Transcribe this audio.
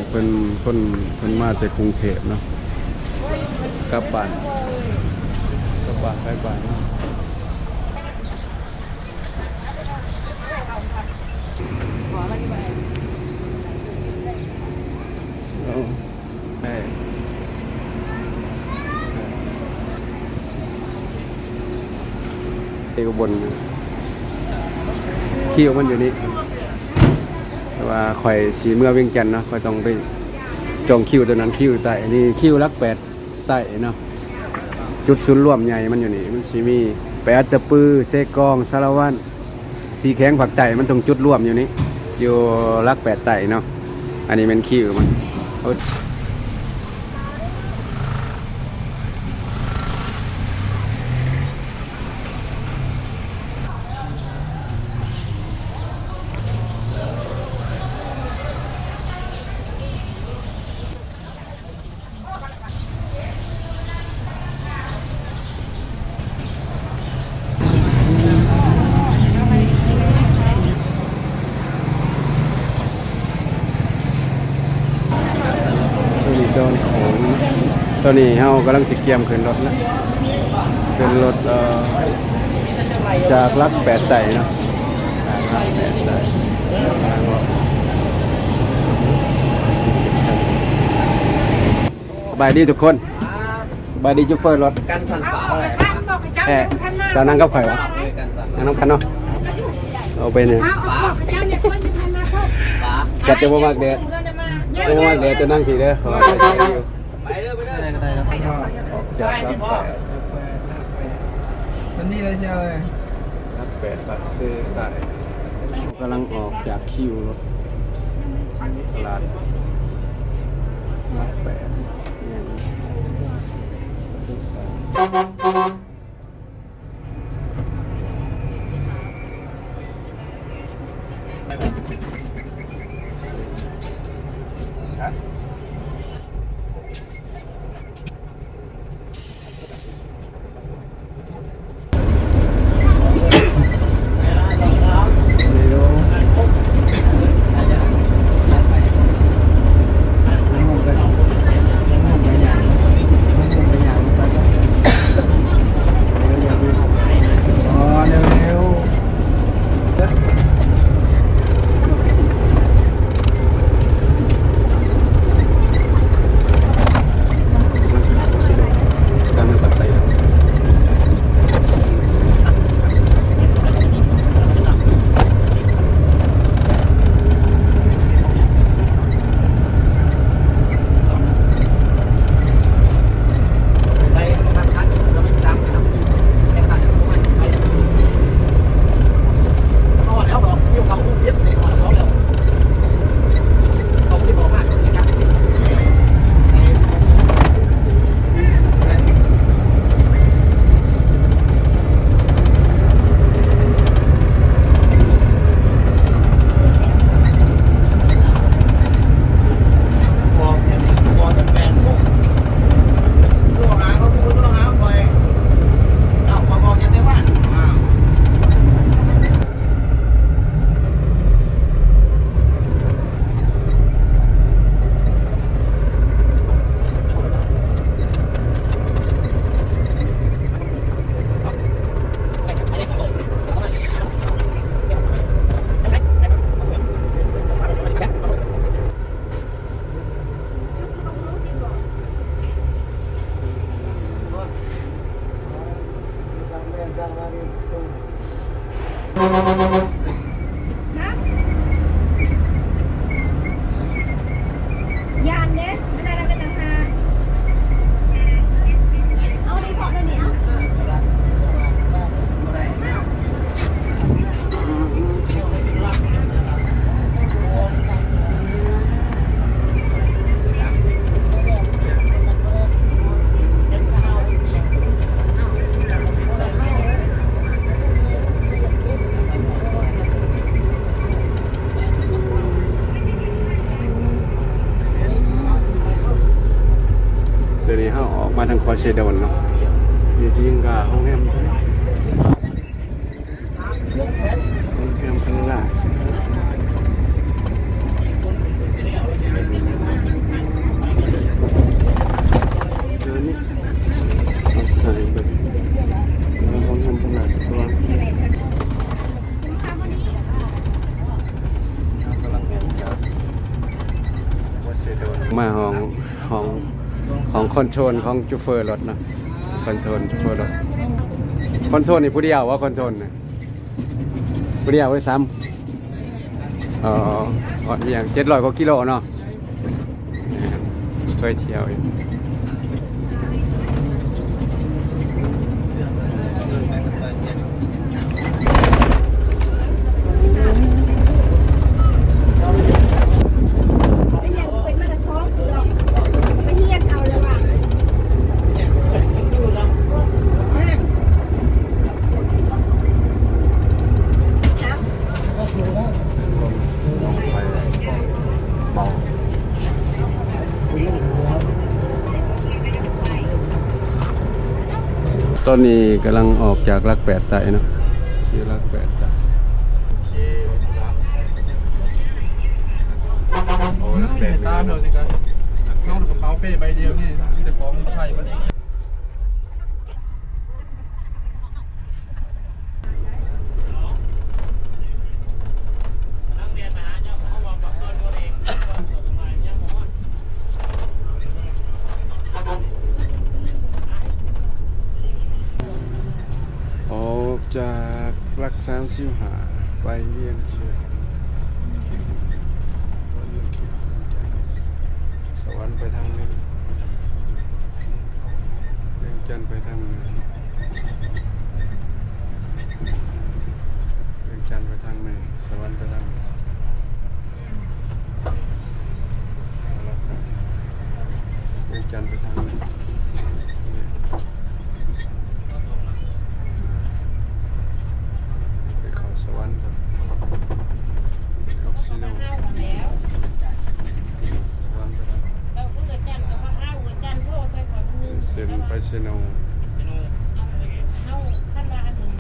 ເພິ່ນ ຄົນ ເພິ່ນມາແຕ່ກຸງເທບເນາະ ກັບບ້ານ ກັບບ້ານໄປບ້ານເນາະ. ເອກະບົນ ຄິວມັນຢູ່ນີ້ ແຕ່ວ່າຂ້ອຍຊິເມືອວຽງຈັນເນາະ ຂ້ອຍຕ້ອງໄປຈອງຄິວຕົວນັ້ນ ຄິວໃຕ້ ອັນນີ້ຄິວຫຼັກແປດໃຕ້ເນາະ. ຈຸດສູນລວມໃຫຍ່ມັນຢູ່ນີ້ ມັນຊິມີແປດຕະປື ເຊກອງ ສາລະວັນ ສີແຂວງພາກໃຕ້ ມັນຕ້ອງຈຸດລວມຢູ່ນີ້ ຢູ່ຫຼັກແປດໃຕ້ເນາະ. ອັນນີ້ແມ່ນຄິວມັນ. ຕົວນີ້ດອນຂອງ ຕອນນີ້ເຮົາກຳລັງຊິກຽມຂຶ້ນລົດນະ ຂຶ້ນລົດ ເອີ ຈາກຫຼັກແປດໃຕ້ເນາະ ຈາກຫຼັກແປດໃຕ້. ສະບາຍດີທຸກຄົນ ສະບາຍດີໂຈເຟີລົດ. ກັນສັ່ນປາເທົ່າໃດ? ແທ້ ເຈົ້ານັ່ງກັບຂ້ອຍຫວາ? ເອີ ກັນສັ່ນ ນັ່ງນຳກັນເນາະ. ເອົາໄປນີ້ ປາ ກັດຈະບໍ່ມັກແດດ ຈະບໍ່ມັກແດດ ຈະນັ່ງພີ້ເດີ ເພາະວ່າ ໄປເດີ ໄປເດີ ໄດ້ ໄດ້ ໄດ້ ອອກຈາກຫຼັກແປດ ມັນນີ້ເລີຍເຈົ້າເອີຍ ຫຼັກແປດ ຫຼັກເຊໃຕ້. ກຳລັງອອກຈາກຄິວລົດຕະຫຼາດຫຼັກແປດ ແມ່ນ ຢ້ານເດ້ ມັນໄດ້ແລ້ວເປັນຕາຮ່ານ ເອົາໄດ້ເພາະແນວນີ້ ເອົາ. ດຽວນີ້ເຮົາອອກມາທາງຄອຍເຊໂດນເນາະ ຢູ່ທີ່ຍັງກະໂຮງແຮມ ໂຮງແຮມພັນລາດ. ມາຫ້ອງ ຫ້ອງ ຫ້ອງຄອນໂທຣນຂອງໂຊເຟີລົດເນາະ ຄອນໂທຣນໂຊເຟີລົດ ຄອນໂທຣນນີ້ຜູ້ດຽວບໍ່ ຄອນໂທຣນນະ ຜູ້ດຽວເລີຍຊ້ຳ. ອໍ ຮອດວຽງ ເຈັດຮ້ອຍກວ່າກິໂລເນາະ ເຄີຍທ່ຽວຢູ່. ຕອນນີ້ກຳລັງອອກຈາກຫຼັກແປດໃຕ້ເນາະ ຢູ່ຫຼັກແປດໃຕ້. ໂອ້ ຫຼັກແປດ ຕາມເຮົານີ້ກະ ເຮົາກະເປົາເປ້ໃບດຽວນີ້ ມີແຕ່ຂອງໄທໝົດ. ອອກຈາກຫຼັກສາມສິບຫ້າ ໄປວຽງເຂດ ວຽງເຂດ ສະຫວັນໄປທາງນີ້ ວຽງຈັນໄປທາງນີ້ ວຽງຈັນໄປທາງນີ້ ສະຫວັນໄປທາງນີ້ ວຽງຈັນໄປທາງນີ້ ໄປເຂົ້າສະຫວັນກ່ອນ ໄປອອກຊີໂນ ສະຫວັນໄປທາງນີ້ ເສັ້ນໄປເຊໂນ.